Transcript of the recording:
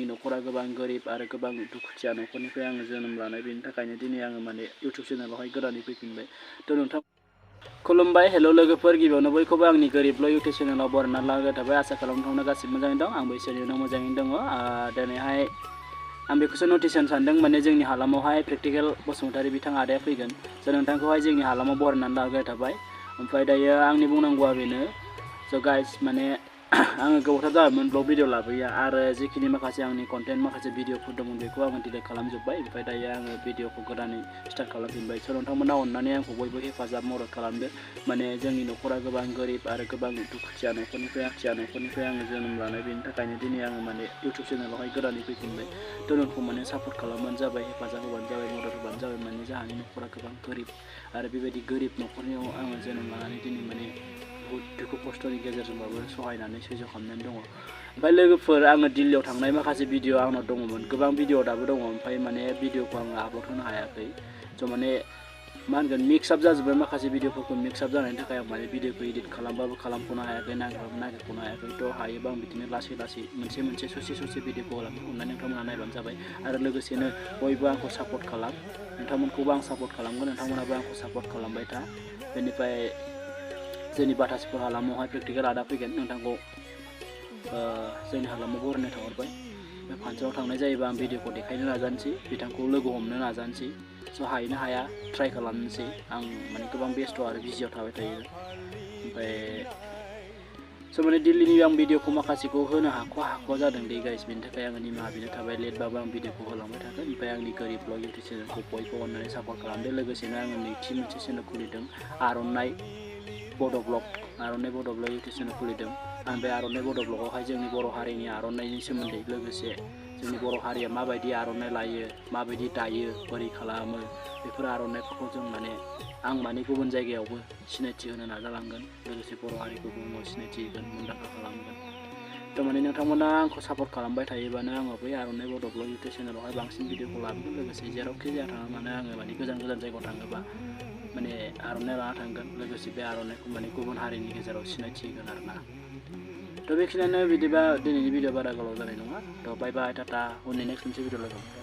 न'खरा गोबां गोरिब आरो गोबां दुखुथिया न'खरनिफ्राय आङो जोनोम लानाय, बेनि थाखायनो दिनै आङो माने इउटुब चेनेलावहाय गोदानै फैफिनबाय। थ' नोंथां खुलुमबाय, हेल' लोगोफोर, गिबियावनो बयखौबो आंनि गोरिबल' इउटुब चेनेलाव बरायना लाबोनाय थाबाय। आसा खालामो नोंथांमोना गासिबो मोजाङै दं, आंबो इसोरनि उनाव मोजाङैनो दङ। दिनैहाय आं बेखौसो नटिस होनो सानदों, माने जोंनि हालामावहाय प्रेक्टिकेल बसुमतारी बिथां आदाया फैगोन। स' नोंथांखौहाय जोंनि हालामाव बरायनानै लाबोनाय थाबाय। ओमफ्राय दायो आंनि बुंनांगौआ बेनो, स' गाइस माने आङो गोबावथार जाबायमोन ब्लग भिडिअ लाबोया, आरो जिखिनि माखासे आंनि कन्टेन्ट माखासे भिडिअफोर दंमोन बेखौ आङो डिलिट खालामजोब्बाय। ओमफ्राय दायो आङो भिडिअखौ गोदानै स्टार्ट खालामफिनबाय। स' नोंथांमोना अननानै आंखौ बयबो हेफाजाब मदद खालामदो। माने जोंनि न'खरा गोबां गोरिब आरो गोबां दुखुथिया न'खरनिफ्राय आङो जोनोम लानाय, बेनि थाखायनो दिनै आङो माने इउटुब चेनेलावहाय गोदानै फैफिनबाय। थ' नोंखौ माने सापर्ट खालामबानो जाबाय, हेफाजाब होबानो जाबाय, मदद होबानो जाबाय। माने जोंहानि न'खरा गोबां गोरिब, आरो बेबायदि गोरिब न'खरनियाव आङो जोनोम लानानै दिनै माने बहुद दुखु खस्थ'नि गेजेरजोंबाबो सहायनानै सैज' खालामनानै दङ। ओमफ्राय लोगोफोर, आङो दिल्लीयाव थांनाय माखासे भिडिअ आंनाव दङमोन, गोबां भिडिअ दाबो दङ। ओमफ्राय माने भिडिअखौ आङो आपल'ड होनो हायाखै। स' माने मा होनगोन, मिक्स आप जाजोब्बाय। माखासे भिडिअफोरखौ मिक्स आप जानायनि थाखाय आं माने भिडिअखौ इडिट खालामबाबो खालामख'नो हायाखै, नागिरख'नो हायाखै। थ' हायोबा आं बिदिनो लासै मोनसे ससे भिडिअखौ होलांगोन। अननानै नोंथांमोना नायबानो जाबाय। आरो लोगोसेनो बयबो आंखौ सापर्ट खालाम, नोंथांमोनखौबो आं सापर्ट खालामगोन, नोंथांमोनाबो आंखौ सापर्ट खालामबाय था। बेनिफ्राय जोंनि बाटासपुर हालामावहाय प्रेक्टिकेल आदा फैगोन, नोंथांखौ जोंनि हालामाव बरायनो थाहरबाय। बे फांसनाव थांनाय जायोबा आं भिडिअखौ देखायनो नाजानोसै, बिथांखौ लोगो हमनो नाजानोसै। स' हायोना हाया ट्राइ खालामनोसै। आं माने गोबां बेस्थ' आरो बिजियाव थाबाय थायो। ओमफ्राय स' माने दिल्लीनि आं भिडिअखौ माखासेखौ होनो हाख'वा जादों दे गाइस, बेनि थाखाय आङो निमाहा बिनो थाबाय। लेटबाबो आं भिडिअखौ होलांबाय थागोन। ओमफ्राय आंनि गोरिब ब्लग इउटुब चेनेलखौ बयबो अननानै सापर्ट खालामदो। लोगोसेनो आङो नैथि मोनसे चेनेल खुलिदों, आर'नाइ बड' ब्लग इउटुब चेनेल खुलिदों। आं बे आर'नाइ बड' ब्लगावहाय जोंनि बर' हारिनि आर'नाइनि सोमोन्दै, लोगोसे जोंनि बर' हारिया माबायदि आर'नाइ लायो, माबायदि दायो, बोरै खालामो, बेफोर आर'नाइफोरखौ आं माने गुबुन जायगायावबो सिनायथि होनो नाजालांगोन। लोगोसे बर' हारिखौ बुहुमाव सिनायथि होगोन, मुंदांखा खालामगोन। थ' माने नोंथांमोना आंखौ सापर्ट खालामबाय थायोबानो आङो बै आर'नाइ बड' ब्लग इउटुब चेनेलावहाय बांसिन भिडिअखौ लाबोगोन। लोगोसे जेरावखि जाया थाङा मानो आङो माने गोजान जायगायाव थाङोबा माने आर'नाइ लाना थांगोन। लोगोसे बे आर'नाइखौ माने गुबुन हारिनि गेजेराव सिनायथि होगोन आरोना। थ' बेखिनियानो, बिदिबा दिनैनि भिडिअ बारा गोलाव जानाय नङा। थ' बाय बाय, टाटा, उननि नेक्स्ट मोनसे भिडिअ लोगो मोनगोन।